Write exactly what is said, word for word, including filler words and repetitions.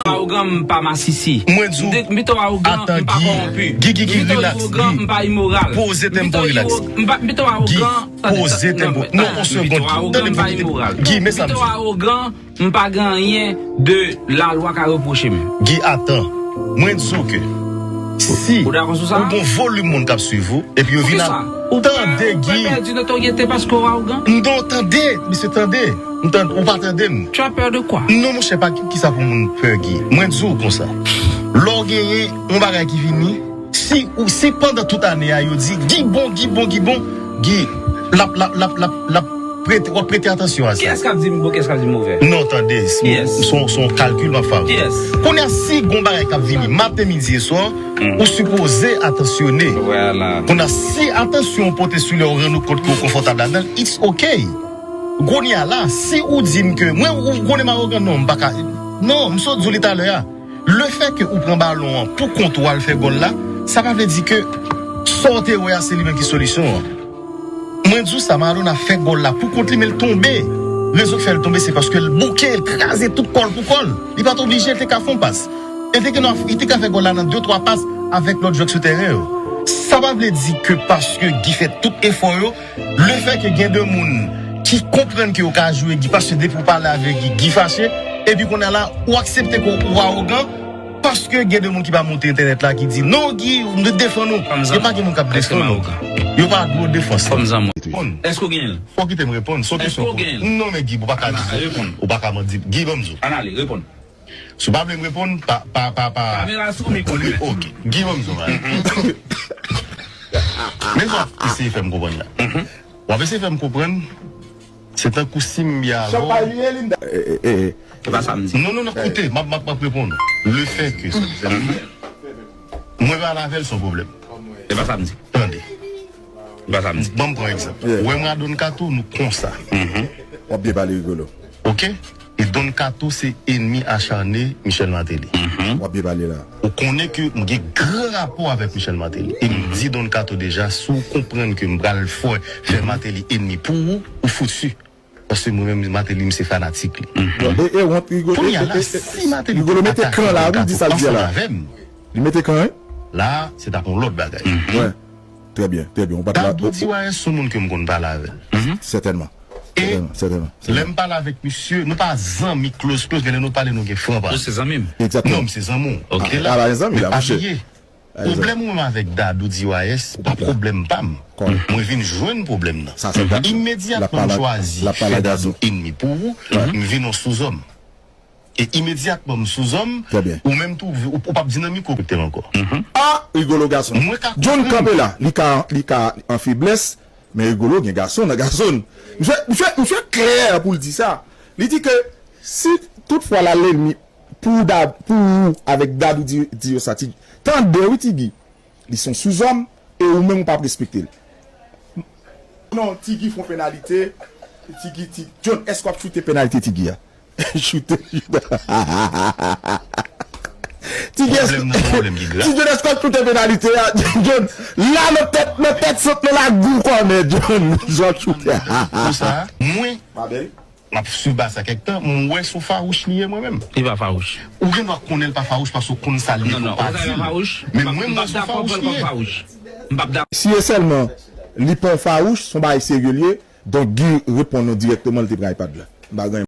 Awogan, m pa masisi. Mwen di w, m pito awogan, m pa kòwonpi. Gi, Gi, Gi, relax, Gi. Poze tempo, relax. M pito awogan, m pa, m pito awogan. Gi, poze tempo. Non, yon segonn. Tande m, Gi, men sa m di. M pito awogan, m pa gen anyen de lalwa ka repwoche m. Gi, atan. Mwen di w ke si ou gon volim moun k ap swiv ou, epi yo vin ap tande Gi. Ou pè pèdi notoryete paske w awogan? Non, tande, mesye, tande. M tande, ou pa tande m. Tu as peur de quoi? Non, monchè, pa ki, ki sa pou moun pè Gi. Mwen di w konsa. Lè w genyen yon bagay ki vini, si ou, si pandan tout ane a, yo di, Gi bon, Gi bon, Gi bon, Gi, l ap, l ap, l ap, l ap, l ap prete, w ap prete atansyon a sa. Kiyès k ap di m bon, kiyès k ap di m movè? Non, tande, se yon, se yon kalkil m ap fè avè w. Kounye a, si gon bagay k ap vini maten, midi e swa, ou sipoze atansyone. Kounye a, si atansyon w pote sou li, ou rann ou kont ke w konfòtab ladan l, it's ok. Kounye a la, si ou di m ke mwen, ou konnen m awogan, non, m pa ka, non, m sot di w li talè a. Lefètke ou pran balon an pou kont ou al fè gòl la, sa pa vle di ke sa w te wè a se li menm ki solisyon an. Mwen di w sa, Maradona fè gòl la pou kont li, men l tonbe. Rezon k fè l tonbe, se paske l bouke, l kraze tout kò l pou kò l. Li pa t oblije, l te ka fè yon pas. E l te gen, li te ka fè gòl la nan de, twa pas avèk lòt jwè k sou tèren yo. Sa pa vle di ke paske Guy fè tout efò yo, lefètke gen de moun ki konprann ke yo ka jwe Guy, paske depi w pale avèk Guy, Guy fache, epi kounye a la, ou aksepte ke w awogan, paske gen de moun ki pa monte entènèt la ki di, "Non, Guy, nou defann ou." Yo pa gen moun k ap defann ou. Yo pa dwe w defans. Kòm zanmi. Èske w genyen l? Fò w kite m reponn. Se yon kesyon pou. Non, men Guy, ou pa ka di sa. Ou pa ka mande. Guy, ban m di w. Ann ale, reponn. Si w pa vle m reponn, pa, pa, pa, pa. Kamera sou, men konnen. Ok. Guy, ban m di w bagay. Men sa w ap eseye fè m konprann la. W ap eseye fè m konprann, se tankou si m byen avè w. E, e, e, e. Se pa sa m di. Non, non, non, koute, m ap, m ap, m ap reponn ou. Lefètke mwen pale avè l, se yon pwoblèm. Se pa sa m di. Tande. Se pa sa m di. Ban m pran egzanp. Ou wè m a Don Kato, nou konsa. W ap byen pale, Rigolo. Ok? E Don Kato se enmi acharne Michel Martelly. W ap byen pale la. Ou konnen ke m gen gran rapò avèk Michel Martelly. E m di Don Kato deja, si w konprann ke m pral fè, fè Martelly enmi pou ou, ou foutu. Paske mwen menm, Martelly, m se fanatik li. Bon, e, e, wont, Rigolo, kounye a la, e, e, si Martelly Rigolo mete kan la, wi, di sa l di a la. Li mete kan, wi. La, se t ap yon lòt bagay. Wè. Trè byen, trè byen. Dadou Diwayès se yon moun ke m konn pale avè l. Sètènman. E sètènman, sètènman, lè m pale avèk misye, nou pa zanmi close, close, men lè nou pale, nou gen franc pale. Ou se zanmi m? Egzakteman. Non, m se zanmi w. Ok. Ala yon zanmi la, monchè. Pwoblèm ou menm avèk Dadou Diwayès, pa pwoblèm pa m. Mwen vin jwenn pwoblèm nan. Imedyatman m chwazi fè Dadou enmi pou ou, m vin yon souzòm. E imedyatman m souzòm, ou menm tou, ou, ou p ap di nan mikwo kote m ankò. Ah, Rigolo gason. Mwen ka konprann. John kanpe la, li ka, li ka an feblès, men Rigolo gen gason nan gason. Misye, misye, misye klè pou l di sa. Li di ke si tout fwa l al enmi pou Da-, pou ou avèk Dadou di, di yo sa, Ti, tande wi, Ti Guy. Li se yon souzòm e ou menm ou p ap respekte l. Non, Ti Guy fè yon penalite. Ti Guy, Ti, John, èske w ap choute penalite Ti Guy a? Choute, choute. Ti Guy, Ti John, èske w ap choute penalite a? John, la nan tèt, nan tèt sant nan lagou kòmè, John, jan w ap choute a. Pou sa, mwen, m ap swiv Basa kèk tan, m wè se yon fawouch li ye mwen menm. Li pa fawouch. Ou gen dwa konnen l pa fawouch paske w konn sa l ye, non, non, pa di l. Men mwen, m wè se yon fawouch li ye. Si e sèlman li pa yon fawouch, se yon bagay serye li ye, donk Guy reponn nou dirèkteman, li te pran iPad la. M pa gen